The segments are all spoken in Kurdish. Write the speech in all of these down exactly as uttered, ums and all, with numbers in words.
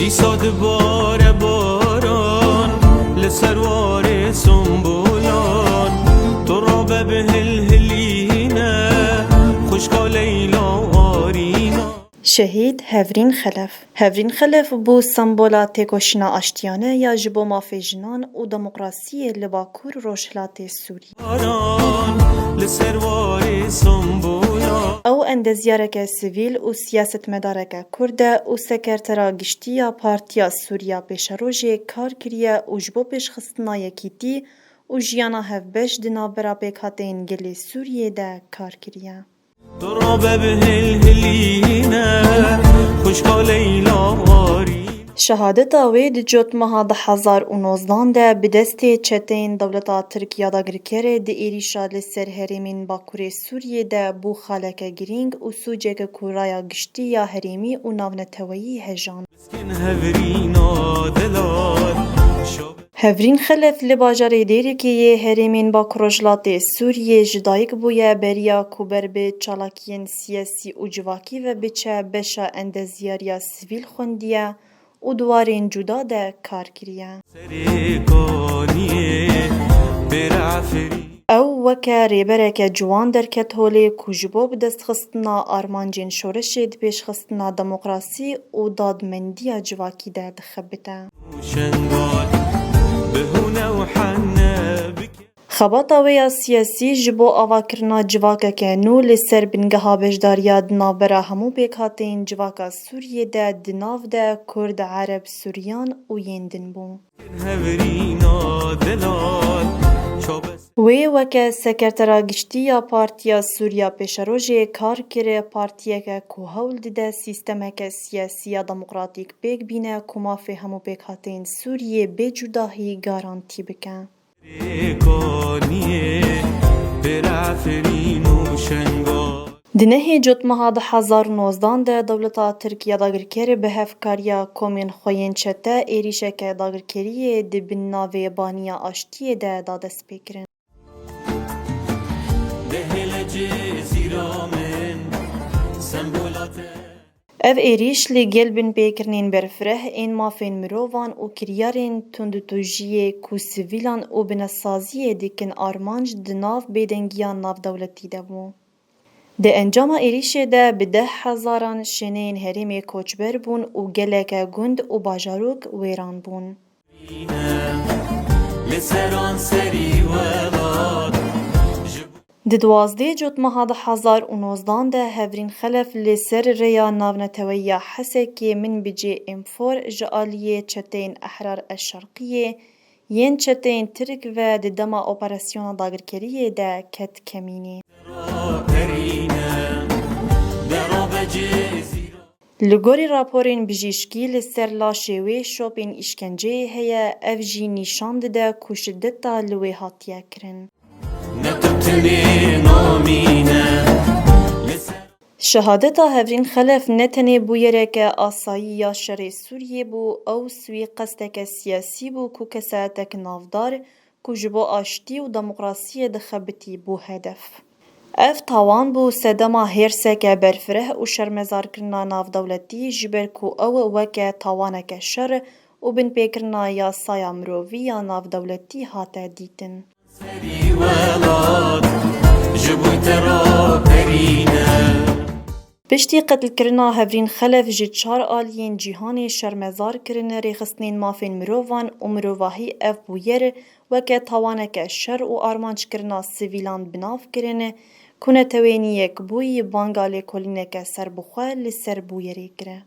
Îsa dibare baran li ser warê simbolan, tu rabe bi hilhilîne, xwişka Leyla Arîna. Şehîd Hevrîn Xelef. Hevrîn Xelef bû sembola têkoşîna aştiyane ya ji bo mafê jinan û demokrasiyê li Bakur Rojhilatê Sûriyê. Baran li ser warê simbolan. Ew endezyareke sivîl û siyasetmedareke Kurd e û sekertera giştî ya Partiya Sûriya Pêşerojê kar kiriye û ji bo pêşxistina yekîtî û jiyana hevbeş di navbera pêkhateyên gelê Sûriyê de kar kiriye. Tu rabe bi hilhilîne, xwişka Leyla Arîna. Şehadeta wê di cotmeha du hezar û nozdan de bi destê çeteyên dewleta Tirk ya dagirkerê di êrîşa li ser herêmên Bakurê Sûriyê de bû xaleke girîng û sûceke ku raya giştî ya herêmî û navneteweyî hejan. Miskin Hevrîna delal, şo- Hevrîn Xelef li bajarê Dêrikê yê herêmên Bakur Rojhilatê Sûriyê ji dayik bûye, beriya ku ber bi çalakiyên siyasî û civakî ve biçe beşa endezyariya sivîl xwendiye û di warên cuda de kar kiriye. Serê kaniyê bêrefirî. Ew weke rêbereke ciwan derket holê ku ji bo bidestxistina armancên şoreşê di pêşxistina demokrasî û dadmendiya civakî de dixebite. Şengal bi hûne û hene bike. Xebata wê ya siyasî ji bo avakirina civakeke nû li ser bingeha beşdariya di navbera hemû pêkhateyên civaka Sûriyê de di nav de Kurd, Ereb, Suryan û yên din bû. Hevrîna delal, çobes- Wê weke sekertera giştî ya Partiya Sûriya Pêşerojê kar kir, partiyeke ku hewl dide sîstemeke siyasî ya demokratîk pêk bîne ku mafê hemû pêkhateyên Sûriyê bê cudahî garantî bike. Rêkaniyê, bêrefirîn û şengal. Di nehê cotmeha du hezar û nozdan de dewleta Tirk ya dagirker bi hevkariya komên xwe yên çete êrîşeke dagirkeriyê di bin navê Baniya Aştiyê de da destpêkirin. Dehê lecê zîra min, sembola te. Ev êrîş li gel binpêkirinên berfireh ên mafên mirovan û kiryarên tundûtûjiyê ku sivîlan û binesaziyê dikin armanc di nav bêdengiya navdewletî de bû. Di encama êrîşê de bi deh hezaran şêneyên herêmê koçber bûn û geleke gund û bajarok wêran bûn. Li seran serî welat. Di duwazdeh cotmeha du hezar û nozdan de Hevrîn Xelef li ser rêya navneteweyî ya Hesekê Minbicê Înfor ji aliyê çeteyên Ehrar El Şerqiyê yên çeteyên Tirk ve di dema operasyona dagirkeriyê de ket kemînê. Li gorî raporên bijîşkî li ser laşê wê şopên îşkenceyê heye, ev jî nîşan dide ku şideta li wê hatiye kirin. Şehadeta Hevrîn Xelef ne tenê bûyereke asayî ya şerê Sûriyê bû, ew swîqesteke siyasî bû ku kesayetek navdar ku ji bo aştî û demokrasiyê dixebitî bû hedef. Ev tawan bû sedema hêrseke berfireh û şermezarkirina navdewletî, ji ber ku ew weke tawaneke şer û binpêkirina yasaya mirovî ya navdewletî hate dîtin. Serî welat, ji bo te raperîne. Piştî qetilkirina Hevrîn Xelef ji çar aliyên cîhanê şermezar kirin, rêxistinên mafên mirovan û mirovahî ev bûyer weke tawaneke şer û armanckirina sivîlan bi nav kirin ku Netewên Yekbûyî banga lêkolîneke serbixwe li ser bûyerê kire.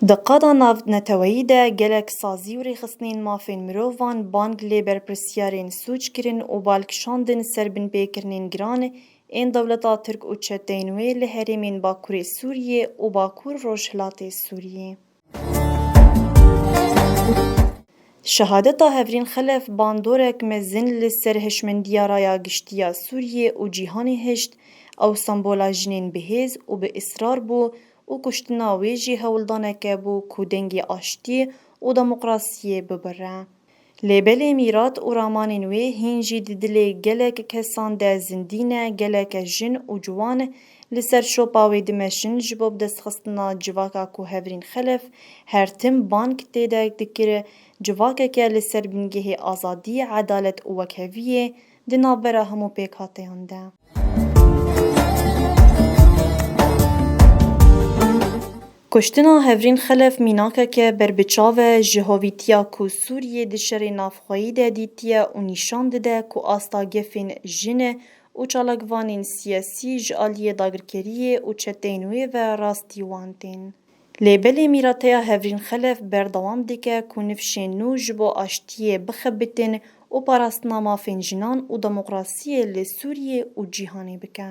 Di qada navneteweyî de gelek sazî û rêxistinên mafên mirovan bang lê berpirsiyarên sûc kirin û bal kişandin ser binpêkirinên giran ên dewleta Tirk û çeteyên wê li herêmên Bakurê Sûriyê û Bakur Rojhilatê Sûriyê. Şehadeta Hevrîn Xelef bandorek mezin li ser hişmendiya raya giştî ya Sûriyê û cîhanê hişt, ew sembola jinên bi hêz û bi israr bû û kuştina wê jî hewldaneke bû ku dengê aştiyê û demokrasiyê bibire. Lê belê mîrat û ramanên wê hîn jî di dilê gelek kesan de zindî ne, geleke jin û ciwan li ser şopa wê dimeşin ji bo bidestxistina civaka ku Hevrîn Xelef her tim bang tê de dikir, civakeke li ser bingehê azadî, edalet û wekheviyê di navbera hemû pêkhateyan de. Kuştina Hevrîn Xelef mînakeke berbiçav e ji hovîtiya ku Sûriyê di şerê navxweyî de dîtiye û nîşan dide ku asta gefên jin û çalakvanên siyasî ji aliyê dagirkeriyê û çeteyên wê ve rastî wan tên. Lê belê mîrateya Hevrîn Xelef berdewam dike ku nifşên nû ji bo aştiyê bixebitin û parastina mafên jinan û demokrasiyê li Sûriyê û cîhanê bike.